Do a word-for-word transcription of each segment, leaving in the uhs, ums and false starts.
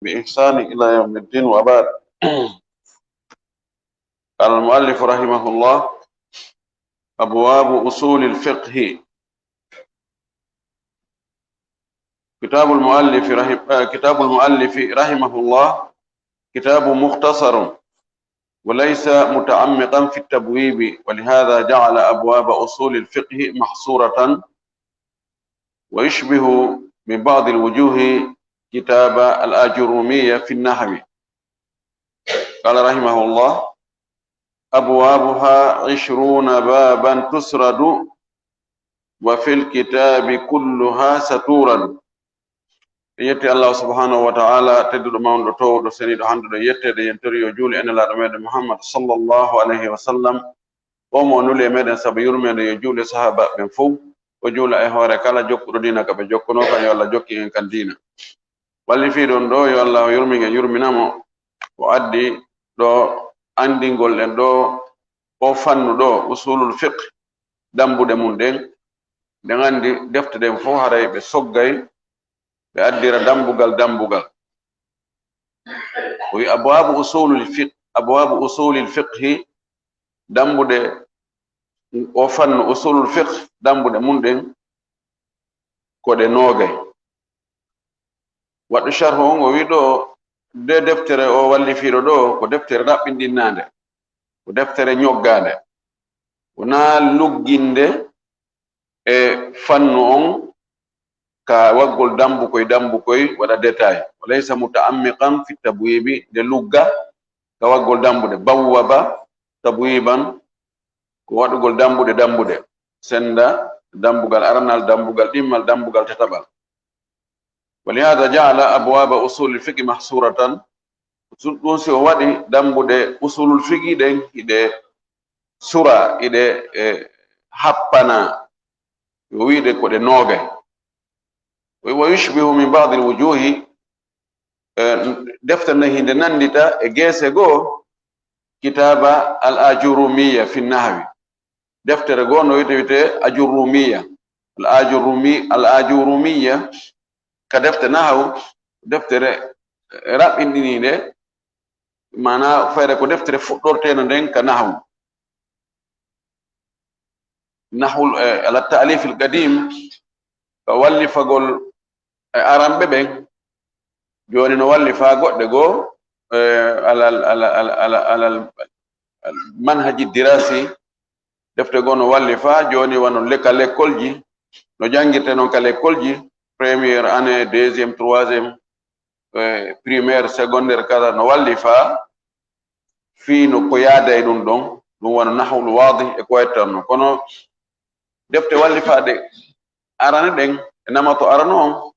بإحسان إلى يوم الدين، وبعد. قال المؤلف رحمه الله: أبواب أصول الفقه. كتاب المؤلف رحم-، آه، كتاب المؤلف رحمه الله كتاب مختصر، وليس متعمقا في التبويب، ولهذا جعل أبواب أصول الفقه محصورة، ويشبه من بعض الوجوه كتاب الآجرومية في النحو. قال رحمه الله: أبوابها عشرون بابا تسرد، وفي الكتاب كلها ستورد. En yetti Allahu subhanahu wa ta'ala, tedduɗo, mawnuɗo, towuɗo, seniiɗo, handuɗo e yetteede, en tori yo juule e Nelaaɗo meɗen Muhammad sallallahu alayhi wa sallam, on mo o nuli e meɗen sabu yurmeende, yo juule sahaabaaɓe ɓen fow, o juula e hoore kala jokkuɗo diina ka ɓe jokkunoo kan, yo Allah jokkin en kan diina. Wallifiiɗo on ɗoo, yo Allah yurmin en, yurmina mo, o addi ɗoo anndingol en ɗoo oo fannu ɗoo, usulul fiqh, dambuɗe mun ɗen. Ɗen anndi defte ɗen fow haray ɓe soggay, ɓe addira dambugal, dambugal. O wi'i: "Abwaabu usulul fiqh, abwaabu usulil fiqhi", dambuɗe oo fannu usulul fiqh, dambuɗe mun ɗen ko ɗe noogay. Waɗɗo sharhu on, o wi'i ɗoo, nde deftere o wallifiiɗo ɗoo, ko deftere raɓɓinɗinnaande, ko deftere ñoggaande, wonaa lugginde e fannu on ka waggol dambukoy, dambukoy, waɗa détail. Wa laysa muta'ammiqan fi tabwibi, nde lugga ka waggol dambuɗe. Bawwaba tabwiban, ko waɗugol dambuɗe, dambuɗe. Senda dambugal aranal, dambugal ɗimmal, dambugal tataɓal. Wa lihada ja'ala abwaba usulil fiqhi mahsuratan. Ɗun si o waɗi dambuɗe usulul fiqhi ɗen, hiɗe sura, hiɗe, e, happana, yo wi'ude ko ɗe noogay. Wa yushbihu min ba'dil wujuhi, e, deftere nden hinde nandita e geese goo kitaba al-Ajurumiyya fi nahwi. Deftere goo no wi'ete, wi'ete Ajurumiyya. Al-Ajurumi-, al-Ajurumiyya ka defte nahawu, deftere raɓɓinɗiniinde, maanaa fayre ko deftere fuɗɗorteende nden ka nahawu. Nahwul, eh, ala ta'lifil qadim, ka wallifagol e aranɓe ɓen. Jooni no wallifaa goɗɗe goo, eh, alal, alal, alal, alal, alal manhaji dirasi, defte goo no wallifaa jooni wano le-, ka lekkolji, no janngirte non ka lekkolji, première année, deuxième, troisième, eh, primaire, secondaire, kala no wallifaa fii no ko yaada e ɗun ɗon, ɗun wano Nahwul Waadih e ko wayi tan non. Kono defte wallifaaɗe arane ɗen, e namato arano on,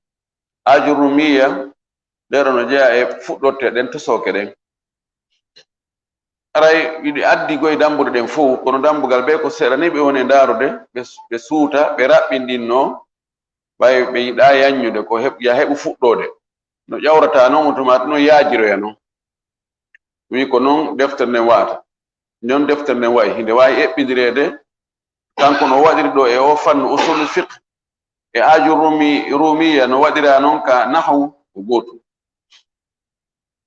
Ajurumiyya, ɗee ɗoo no jeyaa e fuɗɗorte ɗen, tosooke ɗen. Aray, hiɗi addi goy dambuɗe ɗen fow, kono dambugal bee ko seeɗa ni ɓe woni e ndaarude, ɓe, ɓe suuta, ɓe raɓɓinɗinnoo, ɓay ɓe yiɗaa yanñude, ko heɓ-, ya heɓu fuɗɗoode. No ƴawrata non, on tuma non yaajiroya non. Wi'i ko non deftere nden wa'ata. Non deftere nden wa'i, hinde waawi eɓɓindireede, kanko no waɗiri ɗoo e oo fannu usulul fiqh, e Ajurumi-, Rumiyya no waɗira non ka nahwu, ko gootum.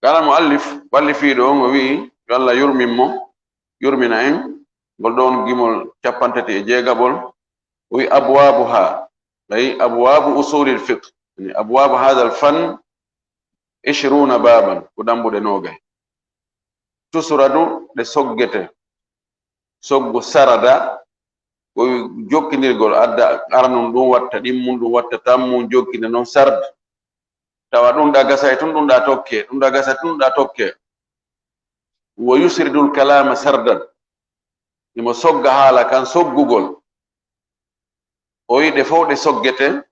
Qala muallif, wallifiiɗo on o wi'i, yo Allah yurmin mo, yurmina en, ngol ɗon gimol cappanɗe tati e jeegaɓol, o wi'i: "Abwaabuha", ay abwaabu usulil fiqh, yani abwaabu haadal fann, "ishruuna baaban", ko dambuɗe noogay. "Tusradu", ɗe soggete. Soggu sarada, ko jokkindirgol, adda aranun ɗun watta ɗimmun, ɗun watta tammun, jokkina non sard. Tawa ɗun ɗa gasa e tun, ɗun ɗa tokke, ɗun ɗa gasa e tun, ɗun ɗa tokke. "Wa yusridul kalaama sardan", himo sogga haala kan soggugol. O wi'i ɗe fow ɗe soggete.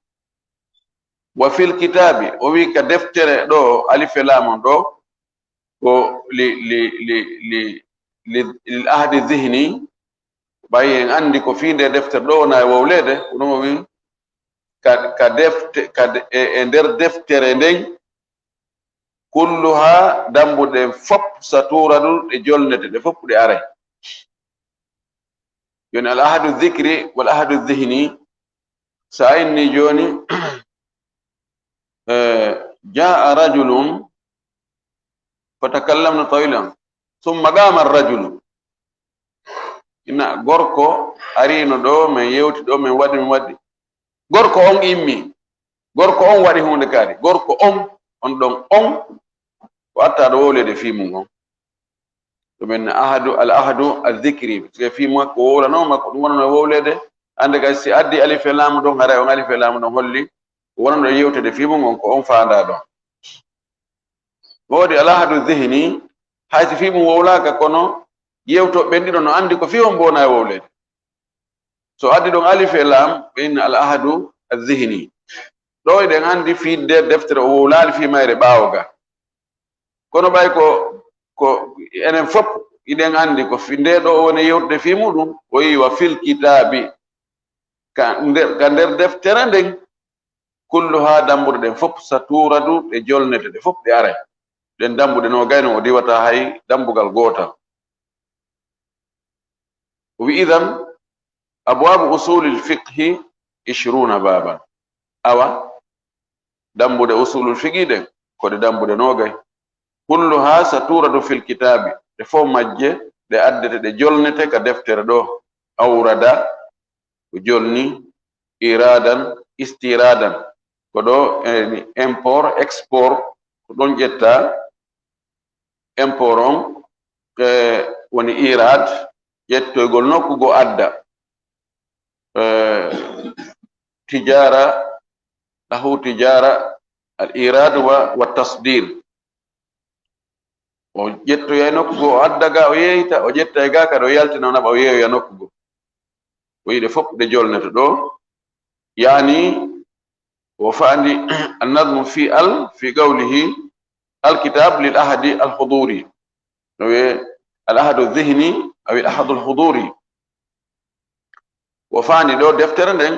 "Wa fil kitaabi", o wi'i ka deftere ɗoo, alif e laam on ɗoo, ko li, li, li, li, li, lil ahdi zihni, ɓay en anndi ko fii nde deftere ɗoo wona e wowleede, ko ɗun o wi'i, ka, ka defte-, ka de-, e, e nder deftere nden, "kulluha", dambuɗe ɗen fow, "saturadu", ɗe jolnete, ɗe fow ɗe aray. Jooni, al ahadu zikri wal ahadu zihni, sa inni jooni, eh, "jaa rajulun", فتكلمنا طويلا. ثم قام الرجل. Ina gorko ariino ɗoo, men yewti ɗoo, men waɗi, men waɗi. Gorko on immii. Gorko on waɗi huunde kadi. Gorko on, on ɗon on, o artaa ɗoo wowleede fii mun on. Ɗum en ahadu, al ahadu al zikri. Parce que fii mun ko wowlanoo makko, ɗum wonano wowleede. Hannde kadi si addi alif e laamu ɗon, haray on alif e laamu ɗon holli ko wonano yewtede fii mun on, ko on faandaa ɗon. Woodi al ahadu zihni, hay si fii mun wowlaaka, kono yewtooɓe ɓen ɗiɗo no anndi ko fii on mbonaa e wowleede. So addi ɗon alif e laam, ɓe inna al ahadu al zihni. Ɗoo eɗen anndi fii nde deftere o wowlaali fii mayre ɓaawo ga. Kono ɓay ko, ko enen fof eɗen anndi ko fi-, nde ɗoo o woni yewtude fii muɗum, o wi'i, "Wa fil kitaabi," ka nder, ka nder deftere nden, "kulluhaa," dambuɗe ɗen fof, "sa tuuradu," ɗe jolnete, ɗe fof ɗe aray. Ɗen dambuɗe noogay non, o diwataa hay dambugal gootal. O wi'i, "Idan, abwaabu usuulil fiqhi ishruuna baaban." Awa, dambuɗe usuulul fiqhi ɗen, ko ɗe dambuɗe noogay. "Kulluhaa sa tuuradu fil kitaabi," ɗe fof majje, ɗe addete, ɗe jolnete ka deftere ɗoo. Awrada, ko jolni, iraadan, istiraadan. Ko ɗoo, eh, import, export, ko ɗon ƴetta. Import on, eh, woni iraad, ƴettoygol nokku goo adda. Eh, tijaara, lahu tijaara, al iraad wa, wa tasdir. O ƴettoyay nokku goo, o adda ga, o yeeyita, o ƴetta e ga kadi, o yaltina, o naɓa, o yeeyoya nokku goo. O yiɗe fof ɗe jolnete ɗoo. Yaani, o faandi annadmu fi al, fi qawlihi, "Al kitab lil ahadi al huduri." No wi'e al ahadu zihni, aw al ahadu al huduri. O faandi ɗoo deftere nden,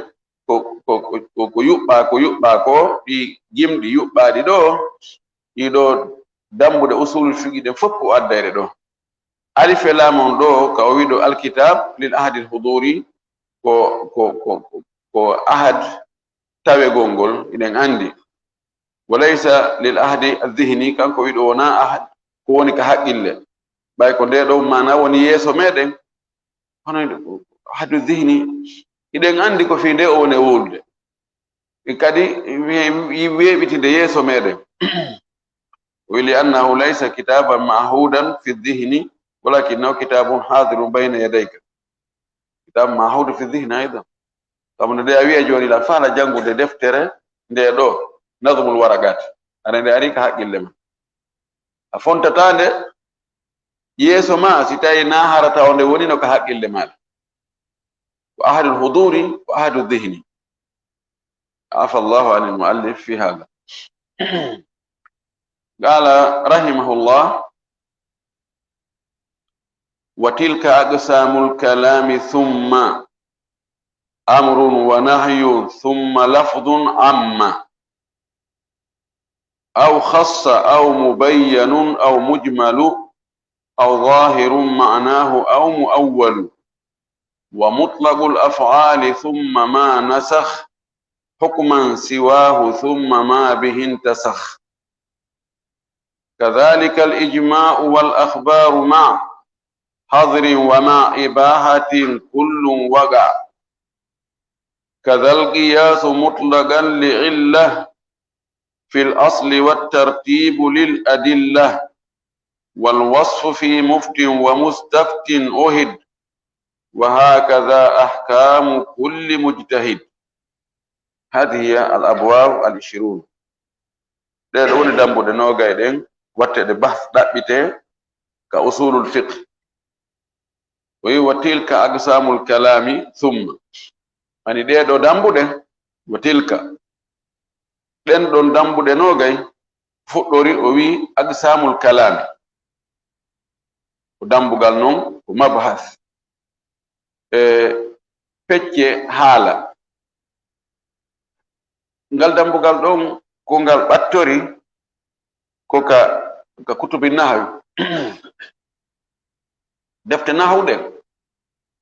ko, ko, ko, ko, ko yuɓɓaa, ko yuɓɓaa ko, ɗi jimɗi yuɓɓaaɗi ɗoo, ɗii ɗoo dambuɗe usulul fiqhi ɗen fof ko addayɗe ɗoo. Alif e laam on ɗoo, ka o wi'i ɗoo al kitab lil ahadi al huduri, ko, ko, ko, ko, ko ahad tawegol ngol, eɗen anndi. Wa laysa lil ahadi al zihni, kanko wi'i ɗoo wonaa ahad, ko woni ka haqqille. Ɓay ko ndee ɗoo maana woni yeeso meɗen, hono ahadu zihni, eɗen anndi ko fii nde o woni e wowlude. E kadi we-, weeɓitinde yeeso meɗen. O wi'i, "Li annahu laysa kitaban ma'hudan fi dhihni, walakinnahu kitabun hadirun bayna yadayka." Kitabun ma'hudun fi dhihni aydan. Sabu nde a wi'a jooni la faala janngude deftere nde ɗoo, Nazmul Waraqat. Aɗa nde ari ka haqqille ma. A fontataa nde yeeso ma, si tawi na harata o nde woni no ka haqqille maaɗa. Wa ahadul huduri, wa ahadul dhihni. Afa Allahu anil muallif fi hadha. Qala rahimahullah, "Wa tilka aqsamul kalami thumma amrun wa nahyun thumma lafdhun amma." أو خص أو مبين أو مجمل أو ظاهر معناه أو مؤول، ومطلق الأفعال ثم ما نسخ حكما سواه ثم ما به انتسخ، كذلك الإجماع والأخبار مع حظر ومع إباحة كل وقع، كذا القياس مطلقا لعلة في الأصل والترتيب للأدلة، والوصف في مفت ومستفت أهد، وهكذا أحكام كل مجتهد. هذه هي الأبواب العشرون. Ɗee ɗoo woni dambuɗe noogay ɗen, watteɗe bahs ɗaɓɓitee ka usulul fiqh. O wi'i, "Wa tilka aqsamul kalami thumma." Ani ɗee ɗoo dambuɗe, wa tilka. Ɗen ɗon dambuɗe noogay fuɗɗori, o wi'i, "Aqsamul kalami." Ko dambugal non, ko mabhas. E pecce haala. Ngal dambugal ɗon, ko ngal ɓattori, ko ka, ka kutubi nahwi. Defte nahwu ɗen,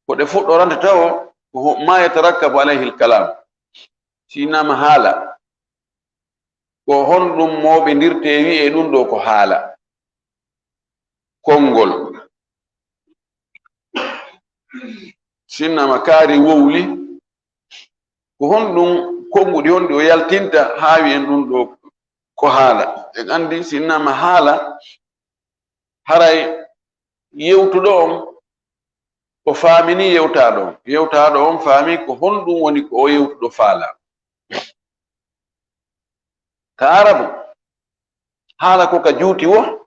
ko ɗe fuɗɗorante tawo, ko hu-, ma yatarakkabu alayhi al-kalam. Si innama haala, ko honɗum mooɓindirtee wi'ee ɗum ɗoo ko haala? konngol. Sinno ma kaari wowli, ko honɗun konnguɗi honɗi o yaltinta haa wi'en ɗun ɗoo ko haala? En anndi sinno ma haala, haray yewtuɗo on, o faaminii yewtaaɗo on. Yewtaaɗo on faamii ko honɗun woni ko o yewtuɗo faalaa. Ka Arabu, haala ko ka juuti woo,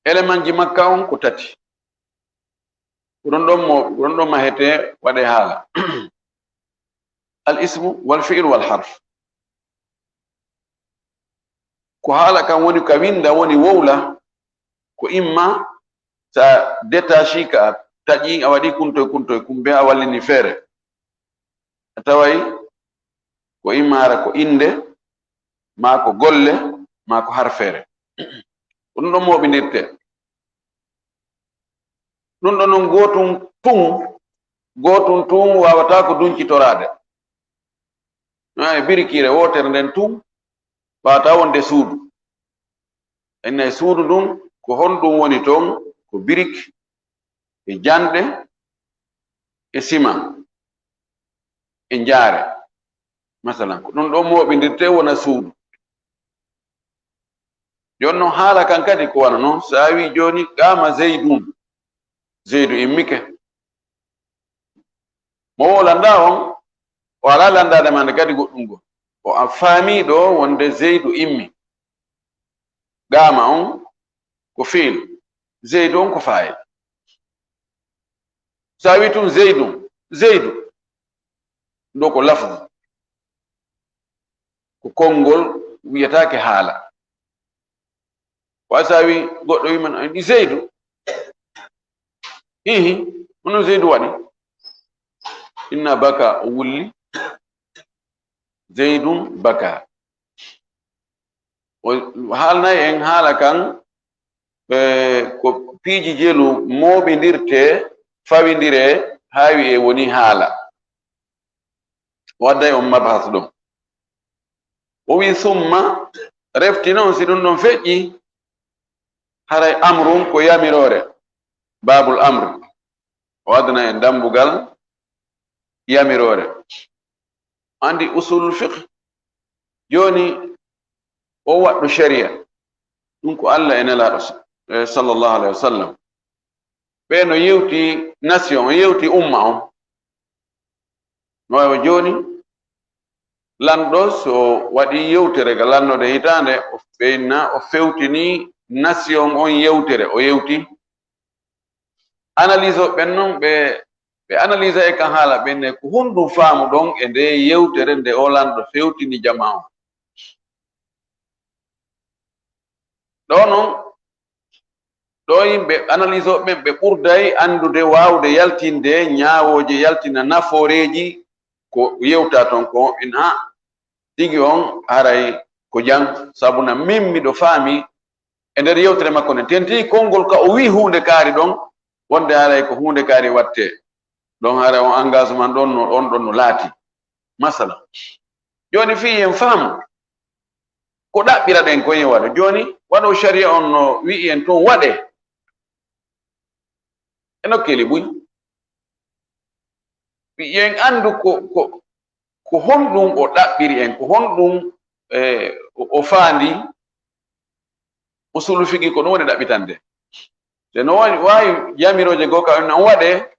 elemanji makka on ko tati. Ko ɗun ɗon mo, ko ɗun ɗon mahetee waɗee haala. Al ismu, wal fi'lu, wal harf. Ko haala kan woni ka winnda, woni wowla, ko imma sa détaché ka a taƴi, a waɗi kuntoy kuntoy kumbe, a wallini feere. A taway ko imma hara ko innde, maa ko golle, maa ko harfeere. Ko ɗun ɗon mooɓindirtee. Ɗun ɗon non gootun tun, gootun tun waawataa ko duncitoraade. No e birikiire wootere nden tun waawataa wonde suudu. Enen e suudu ndun, ko honɗun woni ton? Ko birik, e janɗe, e siman, e njaare. Masalan, ko ɗun ɗon mooɓindirtee wona suudu. Jooni non haala kan kadi ko wano non, si a wi'i jooni, "Qaama Zaydun", Zaydu immike. Mo o lanndaa on, o alaa lanndaade ma nde kadi goɗɗun goo. O a faamii ɗoo wonde Zaydu immi. Qaama on ko fi'il, Zaydu on ko faa'il. Si a wi'i tun Zaydun, Zaydu, ɗoo ko lafzu, ko konngol wi'etaake haala. Wa si a wi'i goɗɗo wi'i man, "Anndi Zaydu?" Ihi, hono Zaydu waɗi? Inna baka, o wulli. Zaydun baka. O haalnay en haala kan, eh, ko piiji jelu mooɓindirtee, fawindiree, haa wi'ee woni haala. O adday on mabhas ɗon. O wi'i, "Summa", refti non, si ɗun ɗon feƴƴi, haray amrun ko yamiroore, baabul amri. O addana en dambugal yamiroore. Anndi usulul fiqh, jooni o waɗɗo sharia, ɗun ko Alla e Nelaaɗo sa-, eh, sallallahu alayhi wa sallam. Ɓe no yewti nation, yewti umma on. No wayi jooni, lanɗo so waɗi yewtere ga lannoode hitaande, o fewna, o fewtini nation on yewtere, o yewti. Analyse ɓen non, ɓe, ɓe analyse e kan haala ɓen ne, ko honɗun faamuɗon e nde yewtere nde o lanɗo fewtini jamaa on? Ɗoo non, ɗoo yimɓe analyse ɓen, ɓe ɓurday anndude, waawde yaltinde ñaawooje, yaltina nafooreeji ko yewtaa ton ko, ina tigi on haray ko jam, sabu na min miɗo faami e nder yewtere makko nden, tentii konngol ka o wi'i huunde kaari ɗon, wonde haray ko huunde kaari wattee. Ɗon haray on engagement ɗon no, on ɗon no laati. Masala. Jooni fii en faamu ko ɗaɓɓiraɗen ko en waɗa. Jooni waɗo sharia on no wi'i en ton waɗee. E nokkeeli buy. Wi'i en anndu ko, ko, ko honɗun o ɗaɓɓiri en, ko honɗun, eh, o, o faandi usulu figi ko ɗun woni ɗaɓɓitande. Te no waawi, waawi yamirooje goo ka on waɗee,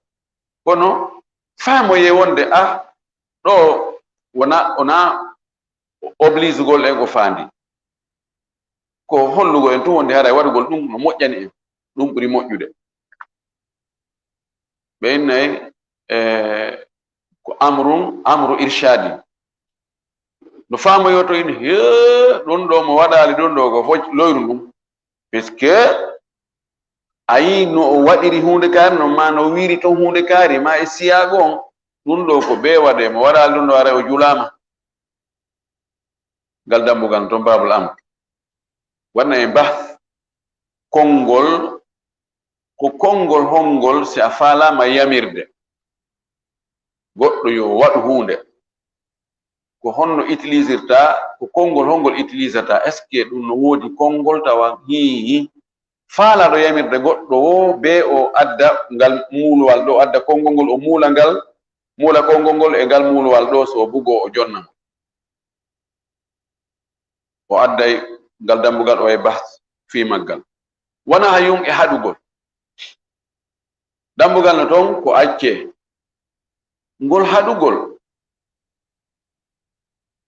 kono faamoyee wonde, ah, ɗoo wona, wona obligugol en ko faandi. Ko hollugol en tun wonde haray waɗugol ɗun no moƴƴani en, ɗun ɓuri moƴƴude. Ɓe innay, eh, ko amrun, amru irshadi. No faamoyoo to in, hee, ɗun ɗoo mo waɗaali ɗun ɗoo ko fof loyru ndun. Parce que a yii no o waɗiri huunde kaari, non maa no o wiiri ton huunde kaari, maa e siyaago on, ɗun ɗoo ko bee waɗee, mo waɗaali ɗun ɗoo haray o julaama. Ngal dambugal ton baabul amr. Waɗna en bahth konngol, ko konngol honngol si a faalaama yamirde goɗɗo yo waɗu huunde, ko honno utilisirta, ko konngol honngol utilisata? Est-ce que ɗun no woodi konngol tawa hii, hii, faalaaɗo yamirde goɗɗo woo bee o adda ngal muulowal ɗoo, adda konngol ngol, o muula ngal, muula konngol ngol e ngal muulowal ɗoo, so o bugoo o jonna mo. O adday ngal dambugal o e bahs fii maggal. Wa nahyun e haɗugol. Dambugal no ton ko accee. Ngol haɗugol.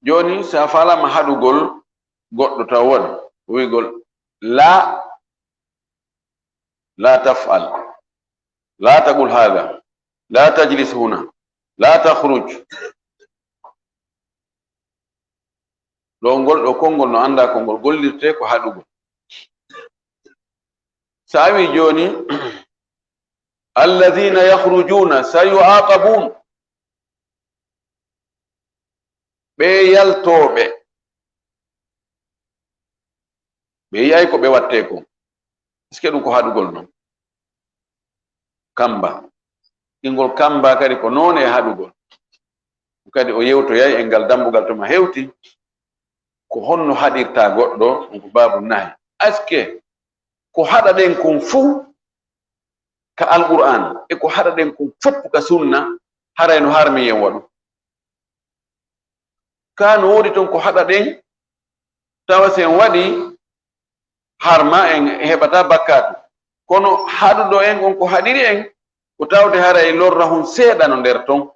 Jooni, si a faalaama haɗugol goɗɗo taw waɗi, o wi'ugol, "Laa, laa taf'al, laa taqul haadha, laa tajlis huna, laa takhruj." Ɗoo ngol ɗoo konngol no anndaa ko ngol gollirtee ko haɗugol. So a wi'i jooni, "Alladhina yakhrujuuna sayu'aqabuun." Ɓee yaltooɓe, ɓe yi'ay ko ɓe wattee kon. Est-ce que ɗum ko haɗugol non? Kamba. Ingol kamba kadi ko noone e haɗugol. Kadi o yewtoyay e ngal dambugal to ma hewti, ko honno haɗirta goɗɗo, ɗum ko baabu nahi. Est-ce que ko haɗaɗen kon fuu ka Alqur'aan e ko haɗaɗen kon fof ka sunna, haray no harmi en waɗu? Kaa no woodi ton ko haɗaɗen, tawa si en waɗi, harma en heɓata bakkaatu. Kono haɗuɗo en on ko haɗiri en, ko tawde haray lorrahun seeɗa no nder ton.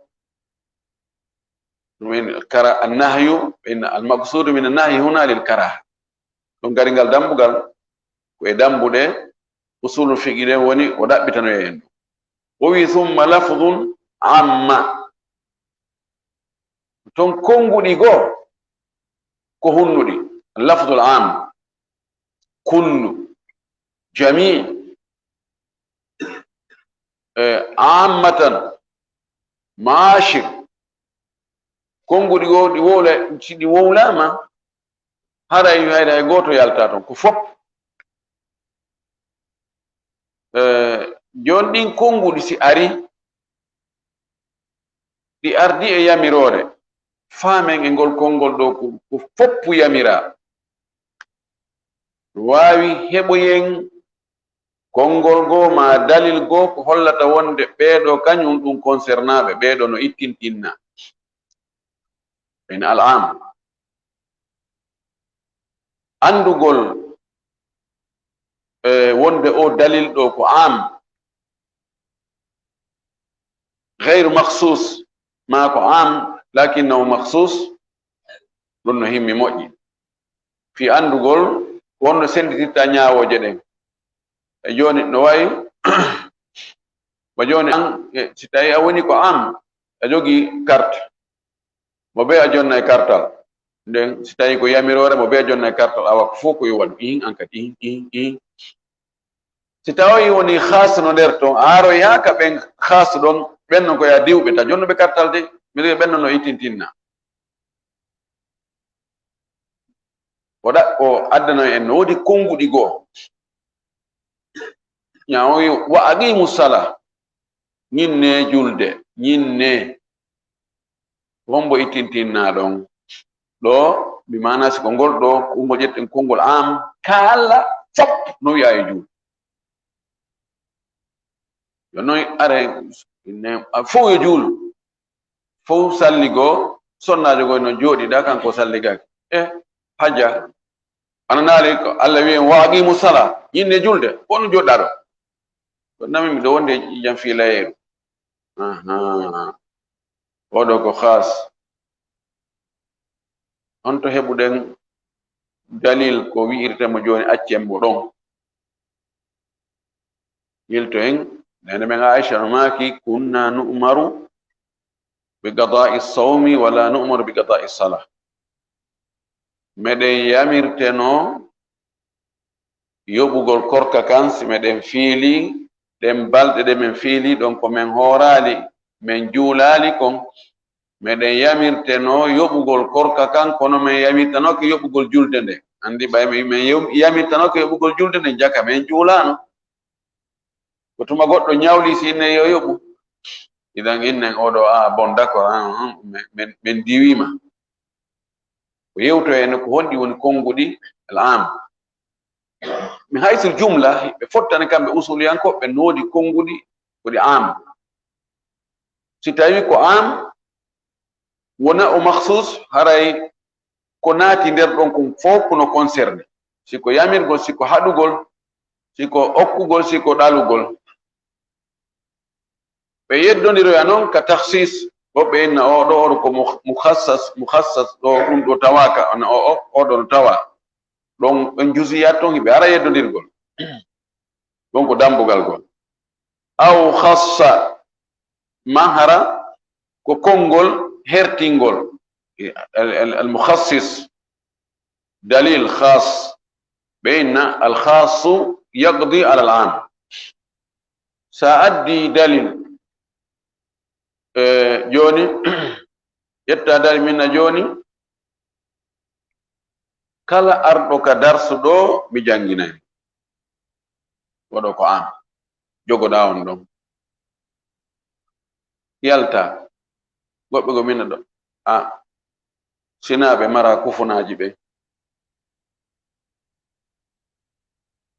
Ɗum en kara-, annahyu, inna al-maqsuudu min annahyi huna lil karaha. Ɗum gari ngal dambugal, ko e dambuɗe usulul fiqhi ɗen woni o ɗaɓɓitanoya en ɗum. O wi, "Summa lafdun amma." Ton konnguɗi goo ko hunnuɗi. Lafdul am. Kullu. Jami. Eh, ammatan. Maashir. Konnguɗi goo ɗi wowla, si ɗi wowlaama, haray, haray hay gooto yaltaa ton, ko fof. Eh, jooni ɗin konnguɗi si ari, ɗi ardi e yamiroore, faamen e ngol konngol ɗoo ko, ko fof yamiraa. Waawi heɓoyen konngol goo maa dalil goo ko hollata wonde ɓee ɗoo kañum ɗum concernaaɓe, ɓee ɗoo no ittintinna. En al'am. Anndugol, eh, wonde oo dalil ɗoo ko am, gayru makhsus, maa ko am, lakinnahu makhsus, ɗum no himmi moƴƴi. Fii anndugol ko honno sennditirta ñaawooje ɗen. E jooni no wayi, ba jooni an, e, si tawi a woni ko am, a jogii carte, mo bee a jonna e kartal. Nden si tawi ko yamiroore, mo bee a jonna e kartal, awa ko fof ko yo waɗu, ihin, an kadi, ihin, ihin, ihin. Si tawi woni khaas no nder ton, a aroyaaka ɓen khaas ɗon, ɓen non ko yo a diw ɓe, ta jonnuɓe kartal de, mi wi'a ɓen non no ittintinna. O ɗa-, o addana en no woodi konnguɗi goo. Ñaawo yo, "Wa aqimu sala." Ñinnee julde, ñinnee. Hombo ittintinnaa ɗon? Ɗoo, bi maanaa si ko ngol ɗoo, ko ngol ƴetten konngol am, kala fop no wi'a yo juul. Yo noon are, ne, a fow yo juul. Fow salligoo, sonnaajo goo no jooɗiɗaa, kanko salligaaki. E, hajja, a nanaali ko Alla wi'i en, "Wa aqimu sala," ñinnee julde, fow no jooɗiɗaa ɗoo. Ko nami miɗo wonde jam fii layeeru. Ahaa. Oɗo ko khaas. Honto heɓuɗen dalil ko wi'irte mo jooni accen mo ɗon? Yilto en, neene men Aisha no maaki, "Kunna nu'maru bi qada'i sawmi wala nu'maru bi qada'i salah." Meɗen yamirtenoo yoɓugol korka kan, si meɗen fiili ɗen balɗe ɗe men fiili ɗon ko men hooraali, men juulaali kon, meɗen yamirtenoo yoɓugol korka kan, kono men yamirtanooke yoɓugol julde nden. Anndi ɓay men, men yo-, yamirtanooke yoɓugol julde nden, jaka men juulaano. Ko tuma goɗɗo ñawli si inne yo yoɓu. Idan innen oɗo, "Ah, bon, d'accord, ah, ah, men, men, men diwiima." O yewtoyay no ko honɗi woni konnguɗi al'am. Min haysul jumla, ɓe fottani kamɓe usuliyankooɓe, ɓe noodi konnguɗi ko ɗi am. Si tawi ko am, wona o makhsus, haray ko naati nder ɗon kon fof ko no concerné. Si ko yamirgol, si ko haɗugol, si ko okkugol, si ko ɗalugol. Ɓe yeddondiroya non ka takhsis, woɓɓe inna o ɗo, o ɗo ko mu-, mukhassas, mukhassas ɗo, ɗum ɗo tawaaka, ana o, o, o ɗo no tawa. Ɗon, ɗon juziyaat ton, hiɓe ara yeddondirgol. Ɗon ko dambugal gol. Aw khassa, ma hara ko konngol hertingol, al, al, al mukhassis, dalil khas, ɓe inna al khassu yaqdi ala al am. Sa addi dalil, e, jooni, ƴetta dalil min na jooni, kala arɗo ka darsu ɗo, mi jannginay mo. Waɗo ko an. Jogoɗaa on ɗon. Yalta. Woɓɓe go min ɗo. A, sinaa ɓe mara kufunaaji ɓe.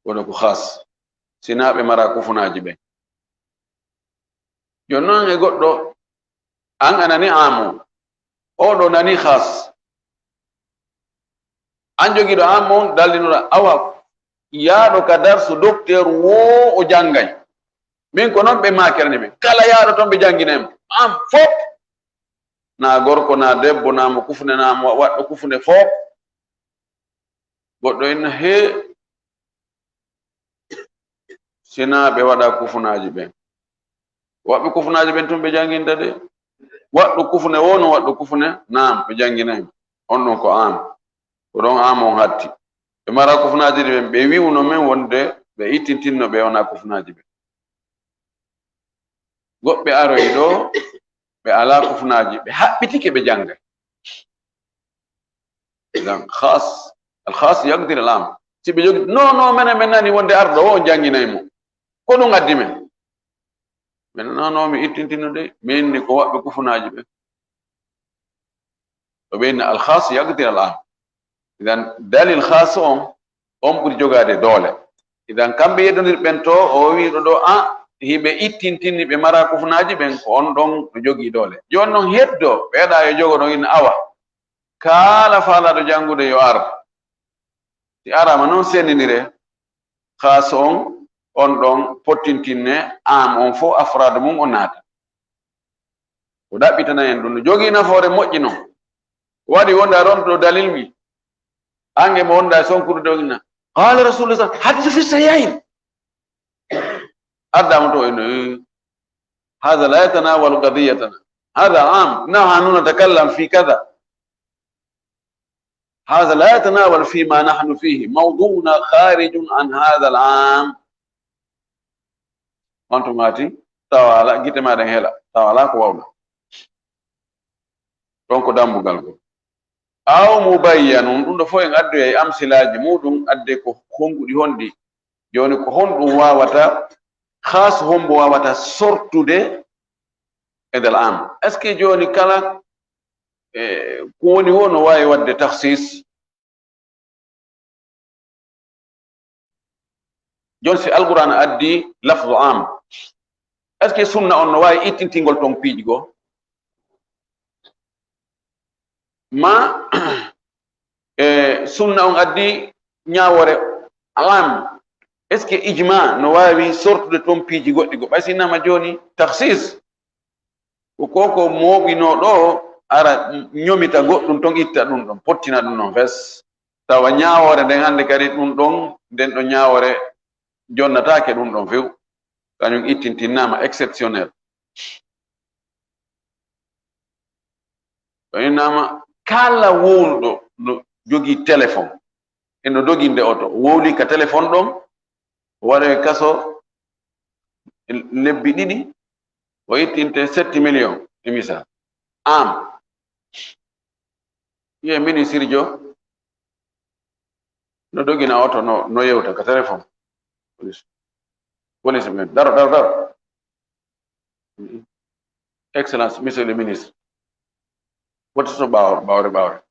Waɗo ko khas. Sinaa ɓe mara kufunaaji ɓe. Jooni non e goɗɗo, an a nani aamo, oo ɗoo nani khas. An jogiiɗo aamo on dallinoɗaa, awa, yaaɗo ka darsu dokteer woo o janngay. Min ko non ɓe maakirani ɓe. Kala yaaɗo ton ɓe jannginay mo. An fof. Naa gorko, naa debbo, naa mo kufune, naa mo waɗɗo kufune fof. Goɗɗo inna hee, sinaa ɓe waɗa kufunaaji ɓen. Waɗɓe kufunaaji ɓen tun ɓe jannginta de. Waɗɗo kufune woo no waɗɗo kufune, naam, ɓe jannginay. On ɗon ko am. Ko ɗon am on hatti. Ɓe mara kufunaaji ɗi ɓen, ɓe wi'uno men wonde ɓe ittintinno ɓe wona kufunaaji ɓen. Goɗɓe aroyi ɗo, ɓe alaa kufunaaji, ɓe haɓɓitike ɓe janngay. Idan khas, al khas yaqdi al am. Si ɓe jogi, non, non, menen men nani wonde arɗo o on jannginay mo. Ko ɗum addi men. Men, non, non, mi ittintino de, min ni ko waɗɓe kufunaaji ɓen. O ɓe inna al khas yaqdi al am. Idan dalil khas on, on ɓuri jogaade doole. Idan kamɓe yeddondirɓe ɓen to, o wi'i ɗo ɗo, a, hiɓe ittintinni ɓe mara kufunaaji ɓen, ko on ɗon no jogii doole. Jooni non heddo, ɓe waɗa yo jogo ɗon inna awa. Kala faalaaɗo janngude yo ar. Si araama non sendindire, khas on, on ɗon pottintinne, am on fof afraadu mum o naata. O ɗaɓɓitana en ɗum. No jogii nafoore moƴƴi non. Waɗi wonda ronto dalil mi. Ange mo wonda e sonkude dogina. Qala Rasulullah, hadith fi sahihayn. Adda mo to en, eh, hadha la yatanawalu qadiyatana. Hadha am. Nahnu natakallam fi kadha. Hadha la yatanawalu fi ma nahnu fihi. Mawdu'una kharijun an hadha al-am. On tun maati, tawa alaa, gite maaɗen hela, tawa alaa ko wawɗa. Ɗon ko dambugal ngol. Aw mubayyanun, ɗum ɗo fof en addoyay amsilaaji muɗum, adde ko konguɗi honɗi. Jooni ko honɗum wawata, khas hombo wawata sortude e nder am? Est-ce que jooni kala, e, ko woni wo no waawi waɗde takhsis? Jon si Alqur'aana addi lafzu am, est-ce que sunna on no waawi ittintingol ton piiji goo? Ma, e, sunna on addi ñaawoore am, est-ce que ijma no waawi sortude ton piiji goɗɗi goo? Ɓay si innama jooni takhsis, ko ko ko mooɓinoo ɗoo, ara ñomita goɗɗum ton, itta ɗum ɗon, pottina ɗum ɗon fes. Tawa ñaawoore nden hannde kadi ɗum ɗon, nden ɗon ñaawoore jonnataake ɗum ɗon few. Kañum ittintinnaama exceptionnel. O innama kala wowluɗo no jogii téléphone, e no doginde oto, o wowli ka téléphone ɗon, o waɗoy kaso lebbi ɗiɗi, o ittinte sept millions, e misal. An, wiye ministirjo no dogina oto, no, no yewta ka téléphone. Police. Police men, daro, daro, daro. Excellence, Monsieur le Ministre. Wota so ɓaawre, ɓaawre, ɓaawre.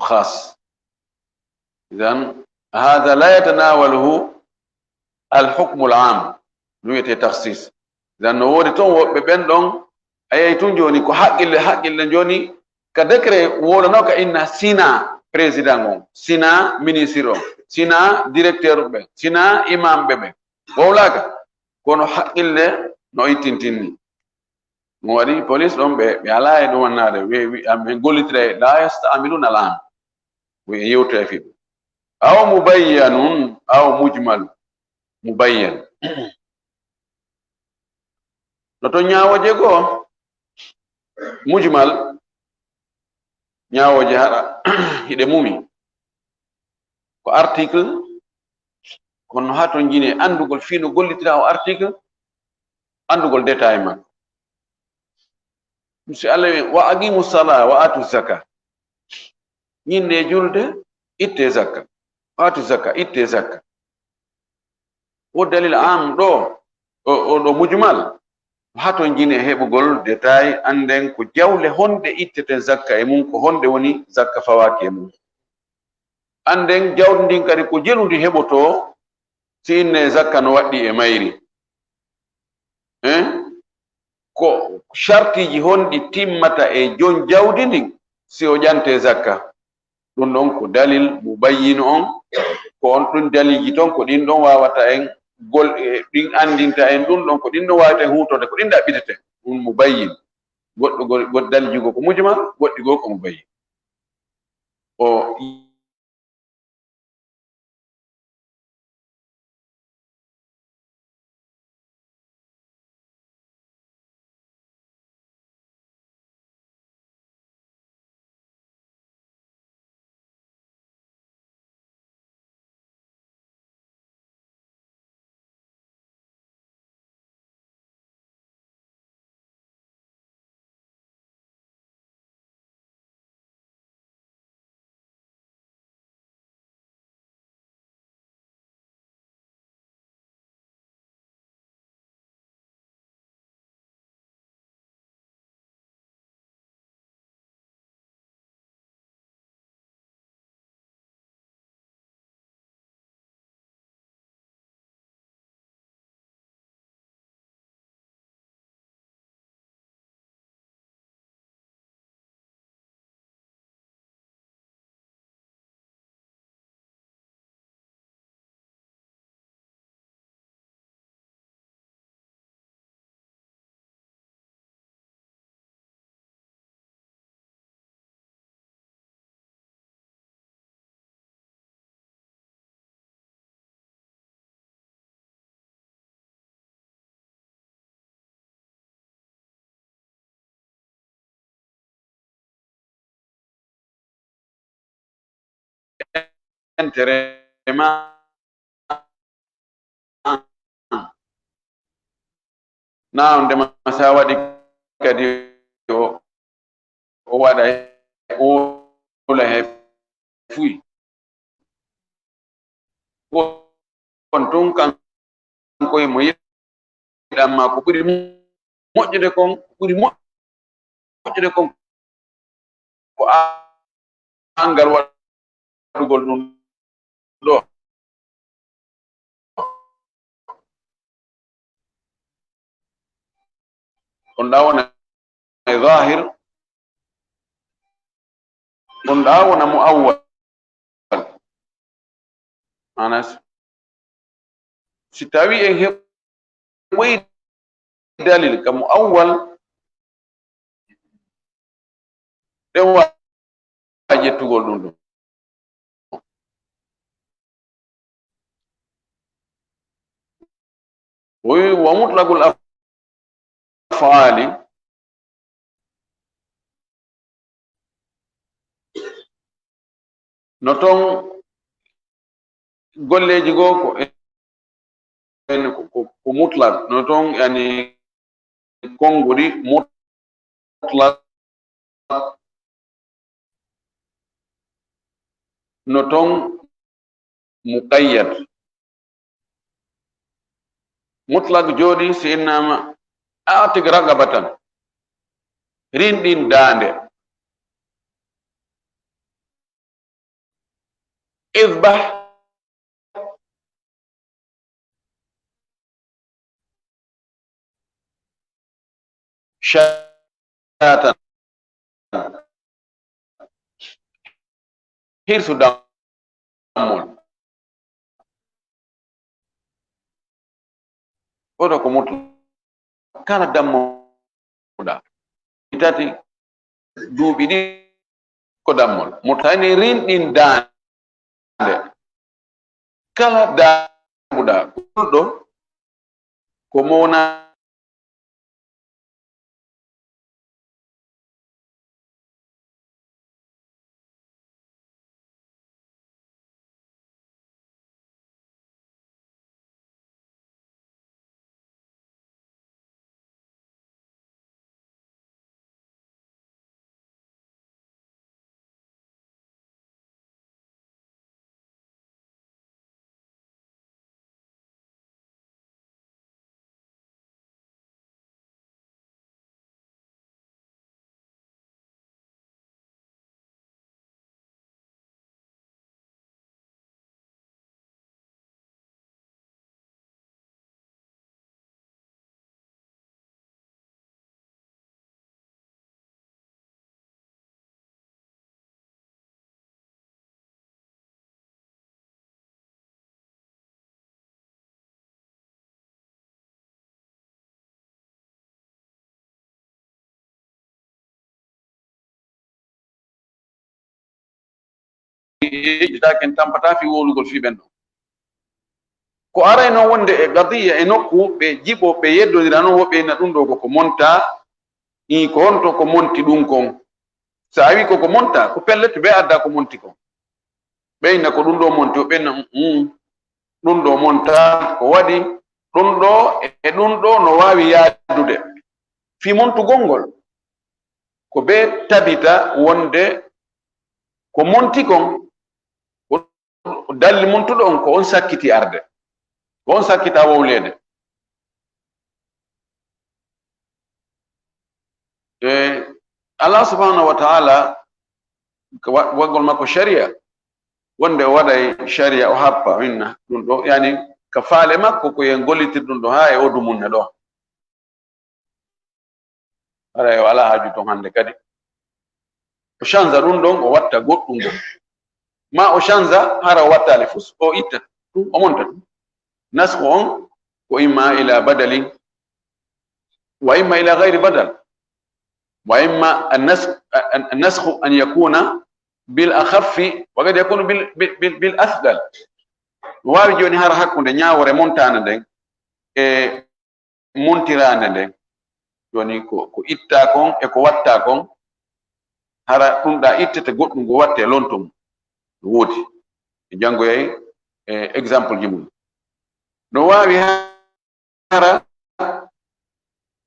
Khas. Idan, Hada la yatanawaluhu al hukmu al am, ɗum wiyetee takhsis. Idan no woodi ton woɓɓe ɓen ɗon, a yiyay tun jooni ko haqqille, haqqille jooni ka décret wowlanoo ka inna sina président on, sina ministre on, sina directeur ɓe, sina imamɓe ɓe. Wowlaaka, kono haqqille no ittintinni. Ɗum waɗi police ɗon ɓe, ɓe alaa e ɗum wannaade, wi, wi, am, ɓe gollitira e la yasta'miluna al an. Wi e yewtoya fii ɗum. Aw mubayyanun, aw mujmal. Mubayyan. No ton ñaawooje goo, mujmal, ñaawooje haɗa, hiɗe mumi. Ko article, kono haa ton jine anndugol fii no gollitira o article, anndugol détail makko. Si Allah wi, "Wa aqimu sala wa atu zaka." Ñinnee julde, ittee zakka. Wa atu zakka, ittee zakka. O dalil am ɗo, o, o ɗo mujmal. Haa ton jine heɓugol détail, annden ko jawle honɗe itteten zakka e mum, ko honɗe woni zakka fawaaki e mum. Annden jawdi ndin kadi ko jelundi heɓotoo, si inne zakka no waɗɗii e mayri. Hein? Ko shartiiji honɗi timmata e jon jawdi ndin si o ƴantee zakka? Ɗun ɗon ko dalil mubayyin on, ko on ɗun daliiji ton, ko ɗin ɗon waawata en gol-, e ɗin anndinta en ɗun ɗon, ko ɗin ɗon waawata en huutorde, ko ɗin ɗaɓɓiteten. Ɗun mubayyin. Goɗɗo gol-, gol-, daliiji goo ko mujmal, goɗɗi goo ko mubayyin. O Intérêt ma. Na on dema sa waɗi kadi o, o waɗa, o wula he fuy. On tun kanko e mo yiɗan ma ko ɓuri moƴƴude kon, ko ɓuri moƴƴude kon, ko angal waɗugol ɗun ɗoo. On ɗaa wona e zahir, on ɗaa wona muawwal. Maana si, si tawi en heɓoyi dalil ka muawwal, ɗen waawi ƴettugol ɗun ɗon. O wi'i, "Wa mutlaqul af'ali." No ton golleeji goo ko en, ko, ko, ko mutlaq. No ton, yani, konguɗi mutlaq. No ton muqayyad. Mutlaq jooɗi si innama a'tiq raqabatan, rinɗin daande. Idbah Satan. Hirsu dammol. Oto ko mutlaq. Kala dammuɗa. Tati, duuɓi ɗiɗi ko dammol. Mutlaq ni rinɗin daande. Kala dammuɗa. Ɗum ɗo ko mowna Yejjitaaki, en tampataa fii wowlugol fii ɓen ɗon. Ko aray non wonde e qadiya e nokku, ɓe jiɓo, ɓe yeddondira non, woɓɓe inna ɗum ɗo ko ko monta, ii, ko honto ko monti ɗum kon? So a wii ko ko monta, ko pellet ɓe adda ko monti kon. Ɓe inna ko ɗum ɗo monti, o ɓe inna, "Mm, mm, ɗum ɗo monta, ko waɗi ɗum ɗo e ɗum ɗo no waawi yaadude." Fii montugol ngol, ko ɓe tabita wonde ko monti kon, ko dalli montuɗo on, ko on sakkiti arde, ko on sakkita wowleede. E Allah subhanahu wa ta'ala, ko wa-, waɗgol makko sharia, wonde o waɗay sharia, o happa, o inna ɗum ɗo, yani, ka faale makko, ko yen gollitir ɗum ɗo, haa e o dumunne ɗo. Haray o alaa haaju ton hannde kadi. O chanza ɗum ɗon, o watta goɗɗum ɗon. Ma o chanza, hara o wattaali fus, o itta ɗum, o monta ɗum. Nasxu on ko imma ila badalin, wa imma ila gayri badal. Wa imma an-nas-, an-, an-nasxu an yakuna bil akhaffi, wa qad yakunu bil, bil, bil, bil athqal. Waawi jooni hara hakkunde ñaawore montaande nden e montiraande nden. Jooni ko, ko ittaa kon e ko wattaa kon, hara ɗum ɗa ittete, goɗɗum ngo watte, lonto mum. No woodi. E janngoyay, e exemple ji mum. No waawi hara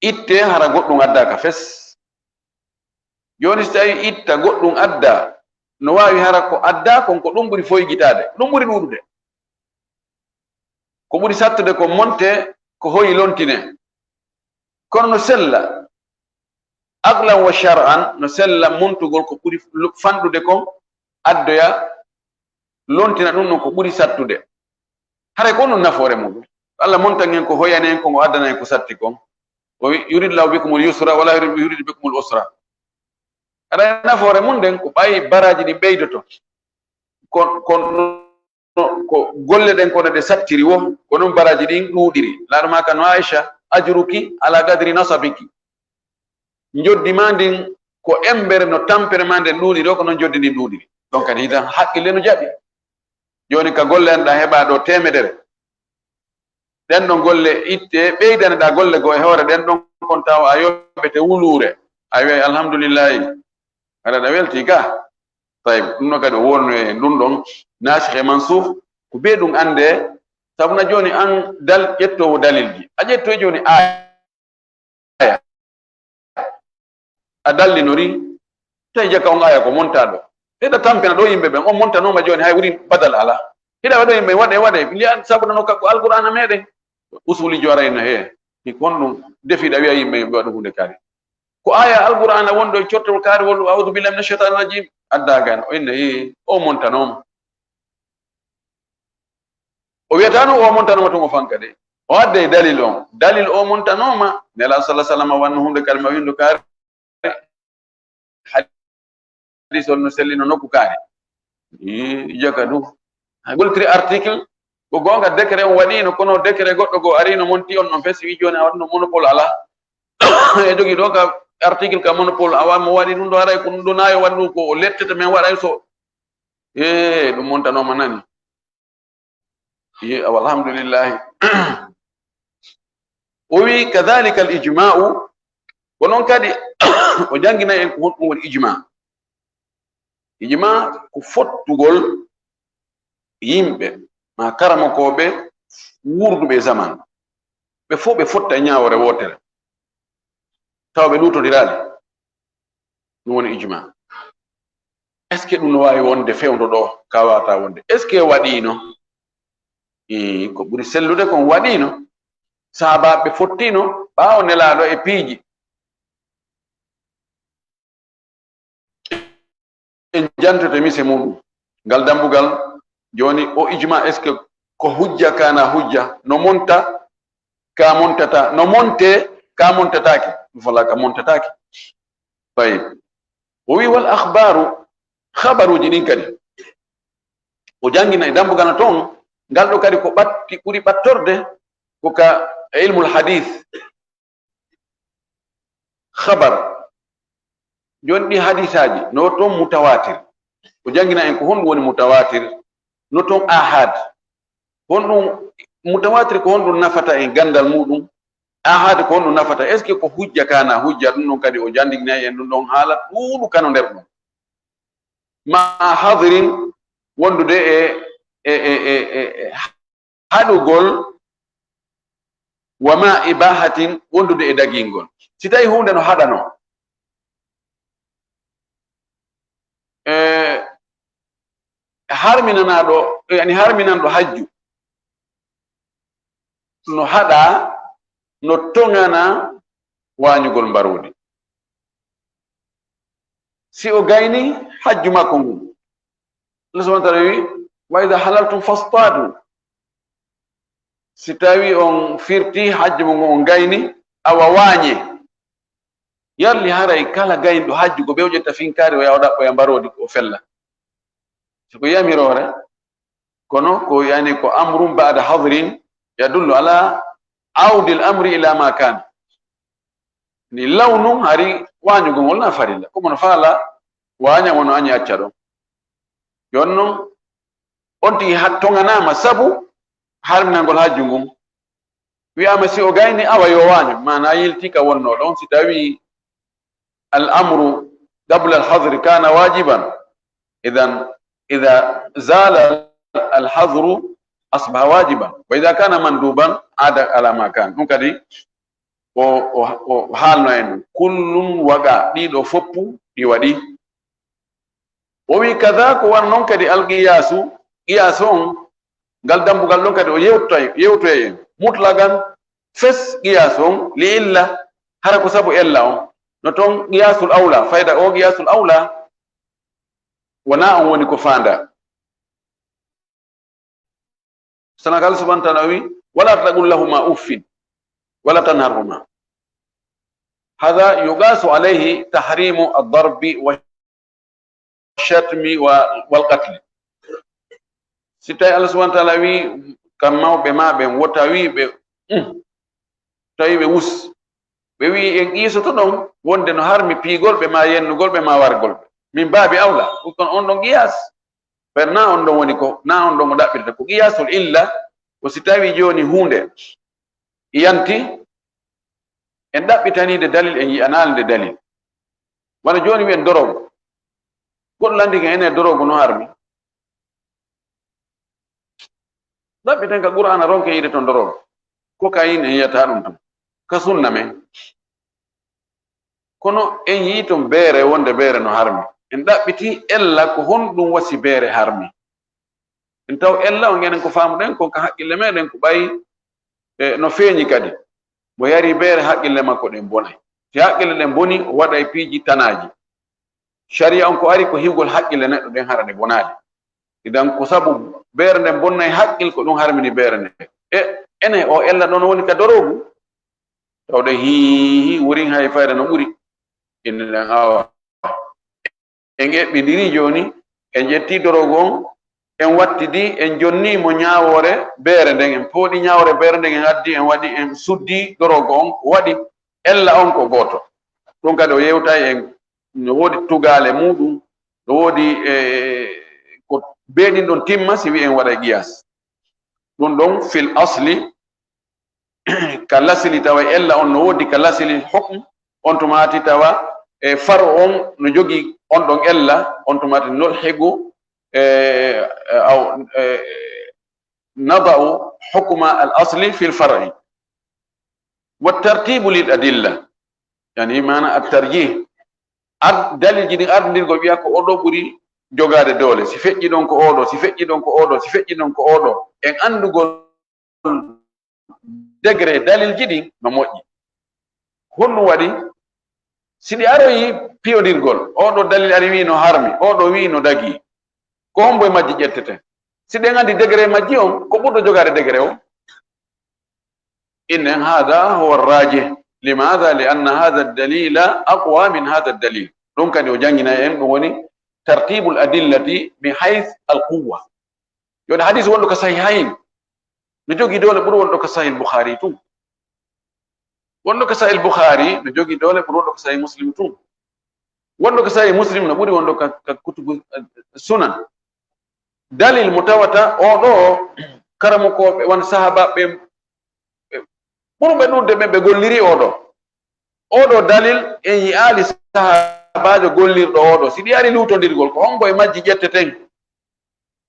itte, hara goɗɗum addaa ka fes. Jooni, si tawi itta goɗɗum addaa, no waawi hara ko addaa kon, ko ɗum ɓuri foygitaade, ko ɗum ɓuri ɗuuɗude. Ko ɓuri sattude ko monte, ko hoyi lontine. Kono no sella, aqlan wa shar'an, no sella montugol ko ɓuri lo-, fanɗude kon, addoya, lontina ɗum ɗon ko ɓuri sattude. Haray ko ɗum nafoore muɗum. Allah montan en ko hoyani en, ko ngo addana en ko satti kon. O wi, "Yuridillahu bikumul yusra, wala yurid, yurid bikumul usra." Haray nafoore mum nden ko ɓay baraaji ɗin ɓeydoto. Kon, kon, ko golle ɗen kono ɗe sattiri wo, ko non baraaji ɗin ɗuuɗiri. Laaɗo maa kan, "Aisha, ajruki ala qadri nasabiki." Njoddi maa ndin ko embere no tampere maa nden ɗuuɗiri, o ko non njoddi ndin ɗuuɗiri. Ɗon kadi hitan haqqille no jaɓi. Jooni ka golle an ɗa heɓa ɗo teemedere. Ɗen ɗon golle itte, ɓeydane ɗa golle goo e hoore ɗen ɗon kon tawa a yoɓete wuluure. A wi'ay, "Alhamdulillahi." Haɗa ɗa welti ka. Tayib, ɗum no kadi o wonno e ɗum ɗon, nasikh e mansuukh, ko bee ɗum annde, sabu na jooni an dal-, ƴettoowo dalilji. A ƴettoy jooni aaya. A dallinori, tawi jaka on aaya ko montaaɗo. Hiɗa tampina ɗo yimɓe ɓen, on montanooma jooni hay wuri badal alaa. Hiɗa waɗo yimɓe waɗe, waɗe, li'an sabu nano ka ko Alqur'aana meɗen. Usulijo arayno he, ni kon ɗum defiɗa wi'a yimɓe ɓe waɗu huunde kaari. Ko aaya Alqur'aana wonɗo e cottol kaari wonɗo, "A'udhu billahi minash shaitanir rajim." Adda gan, o inna, "Ee, o montanooma." O wi'ata no o montanooma tun o fanka de. O adday dalil on. Dalil o montanooma, Nelaaɗo sallallaahu alayhi wa sallam wanno huunde kalima windo kaari. Hadiis on no sellino nokku kaari. Ii, jaka du. Hay goltiri article, ko goonga décret on waɗiino, kono décret goɗɗo goo ariino monti on ɗon fesi, wi jooni a waɗno monopole alaa. E jogii ɗo ka article ka monopole, awa mo waɗi ɗum ɗo haray ko ɗum ɗo naayo waɗi ɗum ko o lettete men waɗay so. Ee, ɗum montanooma nani. Ii, awa, alhamdulillahi. O wi, "Kadhalika al ijma'u," ko non kadi o jannginay en ko honɗum woni ijma. Ijma ko fottugol yimɓe, ma karamokooɓe wuurduɓe e zaman. Ɓe fof ɓe fotta e ñaawoore wootere. Tawa ɓe luutondiraali. Ɗum woni ijma. Est-ce que ɗum no waawi wonde fewndo ɗo ka waawataa wonde? Est-ce que waɗiino? Ii, ko ɓuri sellude kon waɗiino. Sahaabaaɓe fottiino ɓaawo Nelaaɗo e piiji. En jantoto mise muɗum. Ngal dambugal, jooni o ijma, est-ce que ko hujja kana hujja? No monta, ka montata, no monte, ka montataake. Ɗum fala ka montataake. Tayyib. O wi, "Wal akhbaru," khabaruuji ɗin kadi. O janngina e dambugal no ton, ngal ɗo kadi ko ɓatti, ɓuri ɓattorde, ko ka ilmul hadith. Khabar. Jooni ɗi hadisaaji, no ton mutawatir. O janngina en ko honɗum woni mutawatir, no ton ahad. Honɗum, mutawatir ko honɗum nafata en ganndal muɗum? Ahad ko honɗum nafata? Est-ce que ko hujja kana hujja? Ɗum ɗon kadi o jannginay en ɗum ɗon haala ɗuuɗu kano nder ɗum. Ma hadrin wondude e, e, e, e, e, e haɗugol, wa ma ibahatin wondude e dagingol. Si tawi huunde no haɗanoo, e harminanaaɗo, yani harminanɗo hajju, no haɗa, no toŋana waañugol mbaroodi. Si o gayni hajju makko ngun, Allah subhanahu wa ta'ala wi, "Wa idha halaltum fastadu." Si tawi on firti hajju mo ngon, on gayni, awa waañe. Yarli haray kala gaynɗo hajju ko ɓe o ƴetta finkaari, o yaha o ɗaɓɓoya mbaroodi, o fella. Si ko yamiroore, kono ko yani ko amrun ba'da hadrin yadullu ala audil amri ila ma kan. Ni law nun hari waañugol ngol na farilla. Ko mono faala waaña, wono añi acca ɗon. Jon non, on tigi ha-, toŋanaama sabu harminangol hajju ngun. Wi'aama si o gayni, awa yo waañu. Maana yilti ka wonnoo ɗon, si tawi al amru qabla al hadri kana wajiban, idan, idha zala al hadru asbaha wajiban. Wa idha kana manduban, ada ala ma kan. Ɗum kadi o, o, o haalno en ɗum. Kullun waqa, ɗiɗo foppu ɗi waɗi. O wi, kaza ko wano non kadi alqiyaasu, qiyaasu on, ngal dambugal ɗon kadi o yewtoy, yewtoy en. Mutlaqan, fes qiyaasu on, li illa, hara ko sabu ella on. No ton qiyaasul awla, fayda o qiyaasul awla, wona on woni ko faanda. Sana ka Allah subhanahu wa ta'ala wi, "Wala taqul lahuma uffin, wala tanharhuma." Hadha yuqasu alayhi tahrimu ad-darbi wa shatmi wa, wal qatli. Si tawi Allah subhanahu wa ta'ala wi, kam mawɓe ma ɓen, wota wi ɓe, "Mm." Tawi ɓe wus. Ɓe wi'i, en qiisoto ɗon wonde no harmi piigol ɓe, ma yennugol ɓe, ma wargol ɓe. Min baabi awla, ɗum kon on ɗon qiyaas. Ɓen na on ɗon woni ko, na on ɗon o ɗaɓɓirta ko qiyaasul illa, ko si tawi jooni huunde yanti, en ɗaɓɓitanii nde dalil, en yi'anaali nde dalil. Wano jooni wi'en dorogu. Goɗɗo landike ene dorogu no harmi. Ɗaɓɓiten ka Qur'aana ronken yiide ton dorogu. Cocaïne en yi'ataa ɗum ton. Ka sunna men. Kono en yi'i ton beere wonde beere no harmi. En ɗaɓɓiti ella ko honɗum wasi beere harmi. En taw ella on enen ko faamuɗen kon ka haqqille meɗen ko ɓay, e, no feeñi kadi. Mo yari beere haqqille makko ɗen bonay. Si haqqille ɗen boni, o waɗay piiji tanaaji. Shari'a on ko ari ko hiwgol haqqille neɗɗo ɗen hara ɗe bonaali. Idan ko sabu beere nden bonnay haqqil ko ɗum harmini beere nden. E Ene o ella ɗon woni ka doroogu? Tawde hii, hii, wurin hay fayda no ɓuri. Innen awa. En eɓɓindiri jooni, en ƴetti doroogu on, en wattidi, en jonni mo ñaawoore beere nden, en pooɗi ñaawoore beere nden, en addi, en waɗi, en suddi doroogu on, ko waɗi ella on ko gooto. Ɗum kadi o yewtay en, no woodi tugaale muuɗum, no woodi, e, ko beeɗin ɗon timma si wi'en waɗay qiyas. Ɗum ɗon fil asli, ka lasili tawa ella on no woodi ka lasili hukm, on tumaati tawa e faru on no jogii on ɗon ella, on tumaati nulhiqu, e, e, aw, e, nada'u hukma al asli fil far'i. Wa tartibu lil adilla, yani maana at tarjih. Ar-, dalilji ɗin ardindirgol wi'a ko oɗo ɓuri jogaade doole, si feƴƴi ɗon ko oɗo, si feƴƴi ɗon ko oɗo, si feƴƴi ɗon ko oɗo. En anndugol degré dalilji ɗin no moƴƴi. Honɗum waɗi? Si ɗi aroyi piyondirgol, oɗo dalil ari wi'i no harmi, oɗo wi'i no dagii. Ko hombo e majji ƴettete? Si ɗen anndi degré majji on, ko ɓurɗo jogaade degré o? Innen hada huwa rajih. Limadha? Li anna hada dalila aqwa min hada dalil. Ɗum kadi o jannginay en, ɗum woni tartibul adillati bi hayth al quwwa. Yo hadis wonɗo ka sahihayn no jogii doole ɓuri wonɗo ka sahih Bukhari tun. Wonɗo ka sahih Bukhari no jogii doole ɓuri wonɗo ka sahih Muslim tun. Wonɗo ka sahih Muslim no ɓuri wonɗo ka, ka kutubu, eh, sunan. Dalil mo tawata oɗo karamokooɓe won sahaabaaɓe ɓe ɓurɓe ɗuuɗde ɓe, ɓe golliri oɗo. Oɗo dalil en yi'aali sahaabaajo gollirɗo oɗo. Si ɗi ari luutondirgol, ko hombo e majji ƴetteten?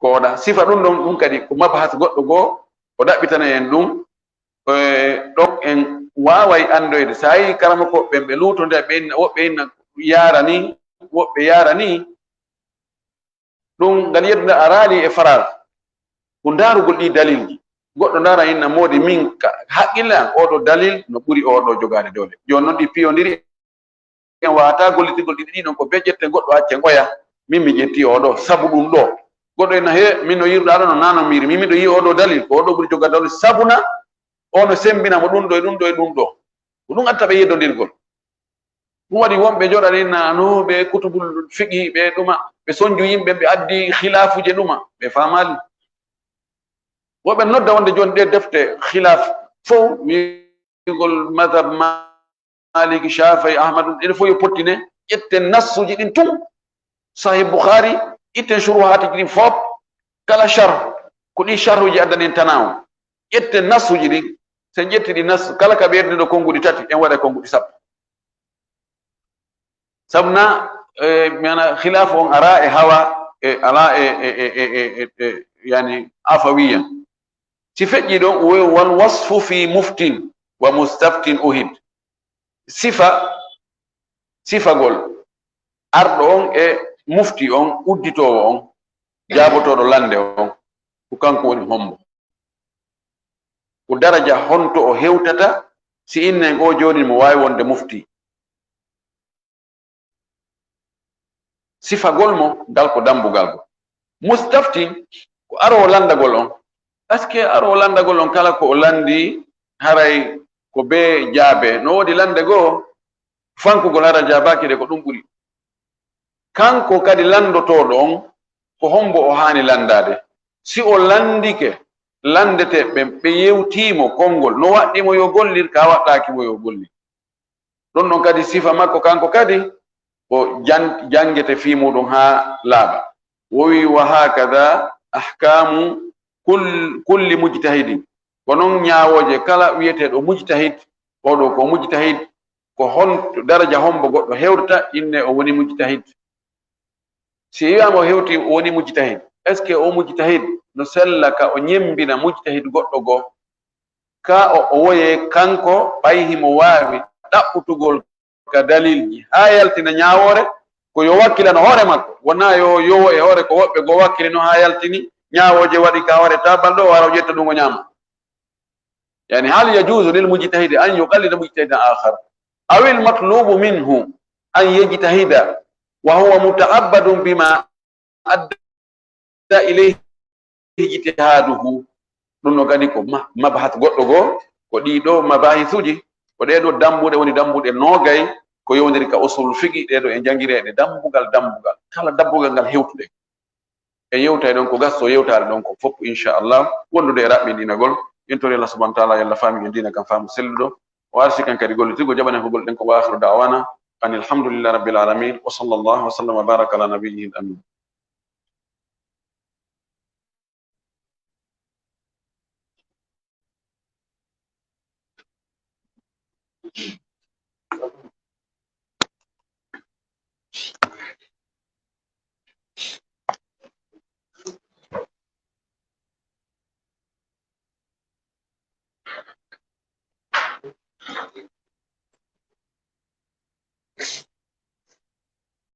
Ko oɗa sifa ɗum ɗon, ɗum kadi ko mabhas goɗɗo goo, o ɗaɓɓitana en ɗum. E, ɗon en waaway anndoyde. So a yii karamokooɓe ɓen, ɓe luutondira, ɓe inna, woɓɓe inna yaara ni, woɓɓe yaara ni. Ɗum ngal yeddude araali e faral. Ko ndaarugol ɗii dalilji. Goɗɗo ndaara inna moodi min ka haqqille an, oɗo dalil no ɓuri oɗo jogaade doole. Jooni non ɗi piyondiri, en waawata gollitirgol ɗiɗi ɗi non ko be ƴetten goɗɗo accen oya. Min mi ƴetti oɗo sabu ɗum ɗo. Goɗɗo inna he, min no yiruɗa ɗo no nano miri. Min miɗo yi'i oɗo dalil, ko oɗo ɓuri jogaade doole sabu na o no sembina mo ɗum ɗo e ɗum ɗo e ɗum ɗo. Ko ɗum atta ɓe yeddondirgol. Ɗum waɗi wonɓe joɗani nano ɓe kutubul fiqhi, ɓe ɗuma, ɓe sonju yimɓe, ɓe addi khilafuuje ɗuma, ɓe faamaali. Woɓɓe nodda wonde jooni ɗe defte khilaf fow, wi'ugol madhab Maliki, Shafi'i, Ahmad, ɗen fow yo pottine, ƴetten nassuji ɗin tun. Sahih Bukhari, ƴetten shuruhaatiji ɗin fof, kala sharh, ko ɗin sharhuji addani en tana on. Ƴetten nassuji ɗin, sen ƴetti ɗi nassu, kala ka ɓeydude ɗo konnguɗi tati, en waɗa konnguɗi sappo. Sabu na, e, mi ana khilaf on ara e hawa, e, ala e, e, e, yani, afawiya. Si feƴƴi ɗon, o wi'i, "Wal wasfu fi muftin wa mustaftin uhid." Sifa, sifagol arɗo on e mufti on, udditoowo on, jaabotooɗo lannde on, ko kanko woni hombo? Ko daraja honto o hewtata si innen o jooni mo waawi wonde mufti? Sifagol mo, ngal ko dambugal gol. Mustaftin, ko aroowo lanndagol on. Est-ce que aroowo lanndagol on, kala ko o lanndi, haray ko bee jaabe? No woodi lannde goo, fankugol hara jaabaaki de, ko ɗum ɓuri. Kanko kadi lanndotooɗo on, ko hombo o haani lanndaade? Si o lanndike, lanndete ɓen, ɓe yewtii mo konngol, no waɗɗii mo yo gollir, ka waɗɗaaki mo yo gollir. Ɗon ɗon kadi sifa makko kanko kadi, o jan-, janngete fii muuɗum haa laaɓa. Wowi, "Wa hakada ahkamu kul-, kulli mujtahidin." Ko non ñaawooje kala wi'eteeɗo mujtahid, oɗo ko mujtahid, ko hon, daraja hombo goɗɗo hewtata, inne o woni mujtahid. Si wi'aama o hewti, o woni mujtahid, est-ce que o mujtahid no sella ka o ñemmbina mujtahid goɗɗo goo? Ka o, o woye kanko, ɓay himo waawi ɗaɓɓutugol ka dalilji haa yaltina ñaawoore, ko yo wakkilano hoore makko, wonaa yo yowo e hoore ko woɓɓe goo wakkilino haa yaltini ñaawooje waɗi ka hoore taabal ɗo, o wara o ƴetta ɗum o ñaama. Yani, hal yajuzu lil mujtahidi an yuqallida mujtahidan akhar? Aw al matlubu minhu an yajtahida wa huwa muta'abbadun bima adda ilayhi ijtihaduhu? Ɗun no kadi ko ma-, mabahat goɗɗo goo, ko ɗii ɗoo mabahisuuji, ko ɗee ɗoo dambuɗe woni dambuɗe noogay, ko yowndiri ka usul fiqi, ɗee ɗoo e jangireede dambugal, dambugal. Kala dambugal ngal hewtuɗen. En yewtay ɗon ko gasto yewtaare ɗon ko fof, inchallah, wondude e raɓɓinɗinagol. En tori Allah subhanahu wa taala, yo Allah faami en diina kan faamu selluɗo. O arsi kan kadi gollitirgol, jaɓanen ko golɗen ko. Wa akhiru da'wana anil hamdulillahi rabbil alamin. Wa sallallahu wa sallam wa baraka ala nabiyyihi al amin.